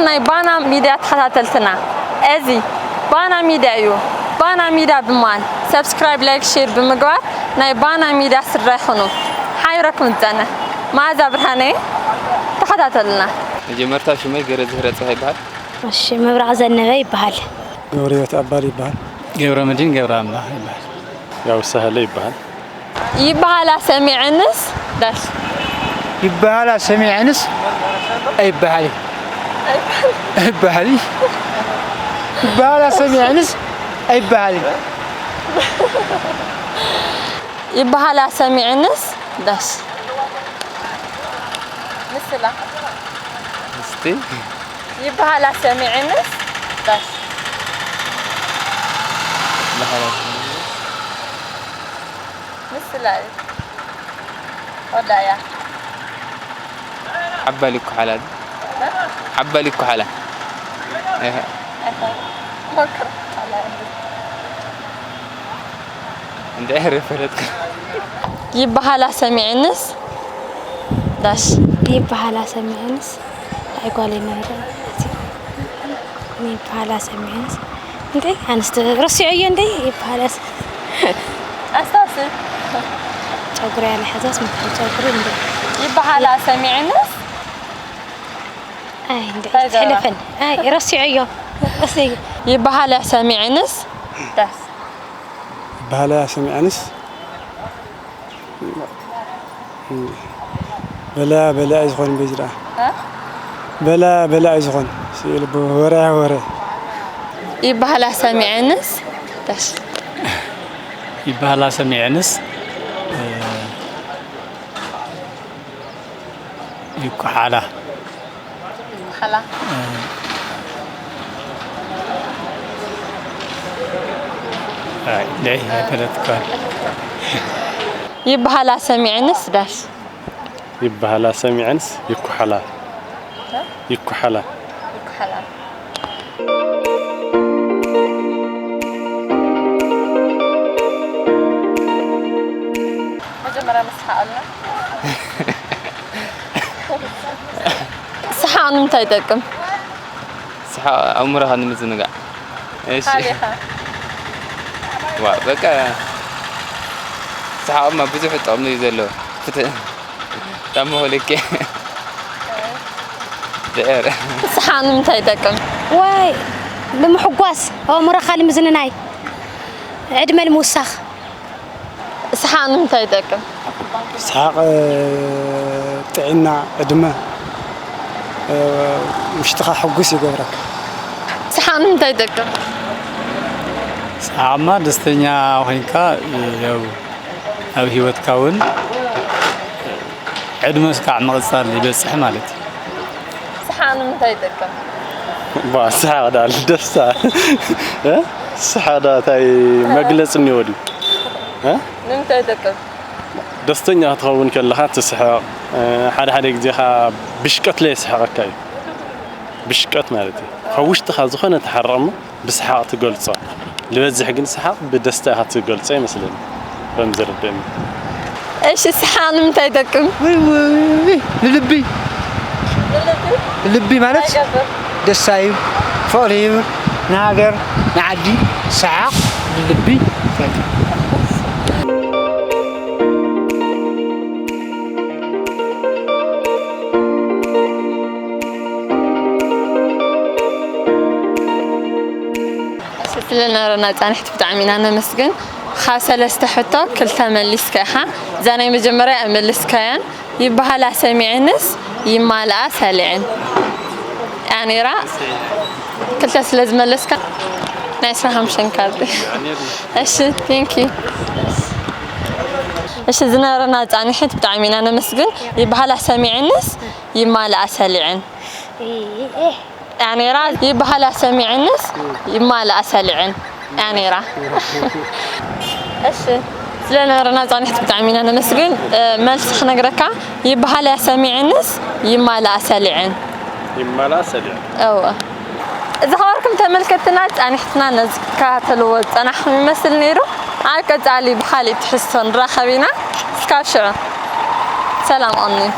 ናይ ባና ሚድያ ተኸታተልትና፣ እዚ ባና ሚድያ እዩ። ባና ሚድያ ብማል ሰብስክራይብ፣ ላይክ፣ ሼር ብምግባር ናይ ባና ሚድያ ስድራ ይኹኑ። ሓቢረኩም ዝፀንሕ መዓዛ ብርሃነ እየ። ተኸታተሉና። መጀመርታ ሽመይ ገረዝህረ ፀሃይ ይበሃል። እሺ፣ መብራቕ ዘነበ ይበሃል። ገብረህይወት ኣባል ይበሃል። ገብረመድህን ገብረኣምላኽ ይበሃል። ያው ሳህለ ይበሃል። ይበሃላ ሰሚዐንስ ዳሽ። ይበሃላ ሰሚዐንስ ኣይበሃልን። ኣይበሃልን። ይበሃላ ሰሚዐንስ ኣይበሃልን። ይበሃላ ሰሚዐንስ ዳሽ። ምስላ። እስቲ። ይበሃላ ሰሚዐንስ ዳሽ። ይበሃላ ሰሚዐንስ። ምስላ እዩ። ወዳእያ። ሓባል ይኩሓላ። እ? ሓባል ይኩሓላ። እህ። እህ። ሞክር። ሓላ እንዲ። እንደ ሬፈረት። ይበሃላ ሰሚዐንስ ዳሽ። ይበሃላ ሰሚዐንስ። ኣይ ጓል ነይረ። ይበሃላ ሰሚዐንስ። እንዴ፣ ኣንስተ ረሲዐዮ እንዴ፣ ይበሃላ ስ-፣ ኣስታውስ። ጨጉሪ ያለ ሐዛስ ምክር ጨጉሪ እንዴ። ይበሃላ ሰሚዐንስ። ኣይ፣ እንዴ፣ እንታይ ገበራ? ሕለፈን። ኣይ፣ ረሲዐዮ። እስቲ። ይበሃላ ሰሚዐንስ ዳሽ። ይበሃላ ሰሚዐንስ። በላ በላ እዩ ዝኾን በዚ ደኣ። እ? በላ በላ እዩ ዝኾን። ስኢል ብወረ ወረ። ይበሃላ ሰሚዐንስ ዳሽ። ይበሃላ ሰሚዐንስ፣ እ፣ ይኩሓላ። ይኩሓላ። እ። ኣይ፣ ደይ፣ ኣይፈለጥኩን። ይበሃላ ሰሚዐንስ ዳሽ። ይበሃላ ሰሚዐንስ ይኩሓላ። እ? ይኩሓላ። ይኩሓላ። መጀመርያ ምስሓቕ ኣልና። ሰሓቕ ንምንታይ ይጠቅም? ሰሓቕ ኣእምሮኻ ንምዝንጋዕ። እሺ። ካሊኻ? ዋ፣ በቃ ሰሓቕማ ብዙሕ ጥቕሚ እዩ ዘለዎ። ፍትሕ። ዳሞ ሆለኬ። ድዕር። ሰሓቕ ንምንታይ ይጠቅም? ወይ ንምሕጓስ፣ ኣእምሮኻ ንምዝንናይ፣ ዕድመ ንምውሳኽ። ሰሓቕ ንምንታይ ይጠቅም? ሰሓቕ፣ ጥዕና፣ ዕድመ፣ ውሽጥኻ ሕጉስ ይገብረካ። ሰሓቕ ንምንታይ ይጠቅም? ሰሓቕማ ደስተኛ ኮይንካ፣ ያው ኣብ ህይወትካ እውን ዕድመ እስካዕ ምቕጻል ይበጽሕ ማለት እዩ። ሰሓቕ ንምንታይ ይጠቅም? ባ፣ ሰሓቕ ዳል ደስታ። እ? ሰሓቕ ዳ ታይ መግለጺ እኒኦ ድዩ? እ? ንምንታይ ይጠቅም? ደስተኛ ክትኸውን ከለኻ ትስሕቕ። እ፣ ሓደ ሓደ ግዜ ኸዓ ብሽቀት ለየስሕቐካ እዩ። ብሽቀት ማለት እዩ። ካብ ውሽጥኻ ዝኾነ ተሓርቕ እሞ ብሰሓቕ ትገልጾ። ዝበዝሕ ግን ሰሓቕ ብደስታ ኢኻ ትገልጾ ይመስለኒ፣ ከም ዝርድእኒ። እሺ፣ ሰሓቕ ንምንታይ ይጠቅም? ውይ፣ ውይ፣ ውይ፣ ንልቢ። ንልቢ? ልቢ ማለት እንታይ ይገብር? ደስታ እዩ፣ ፍቕሪ እዩ፣ ንሃገር፣ ንዓዲ፣ ሰሓቕ ንልቢ ይጠቅም። ስለነበረና ጻንሒት ብጣዕሚ ኢና ነመስግን። ካብ ሰለስተ ሕቶ ክልተ መሊስካ ኢኻ። እዛ ናይ መጀመርያ ኣይመለስካያን። ይበሃላ ሰሚዐንስ ይማልኣ ሰሊዐን እያ ነይራ። ክልተ ስለ ዝመለስካ ናይ ዕስራን ሓሙሽተን ካርድ። እሺ፣ ቴንክ ዩ። እሺ፣ ዝነበረና ጻንሒት ብጣዕሚ ኢና ነመስግን። ይበሃላ ሰሚዐንስ ይማልኣ ሰሊዐን። እያ ነይራ። ይበሃላ ሰሚዐንስ ይማልኣ ሰሊዐን እያ ነይራ። እሺ፣ ስለነበረና ጻንሒት ብጣዕሚ ኢና ነመስግን። እ፣ መልሲ ክነግረካ፣ ይበሃላ ሰሚዐንስ ይማልኣ ሰሊዐን። ይማልኣ ሰሊዐን። እወ። ዝኸበርኩም ተመልከትና፣ ጻንሒትና ነዚ ክትከታተልዎ ዝጸናሕኩም ይመስል ነይሩ። ኣብ ቀጻሊ ብኻሊእ ትሕዝቶ ንራኸብ ኢና። እስካብ ሽዑ ሰላም፣ ኣሜን።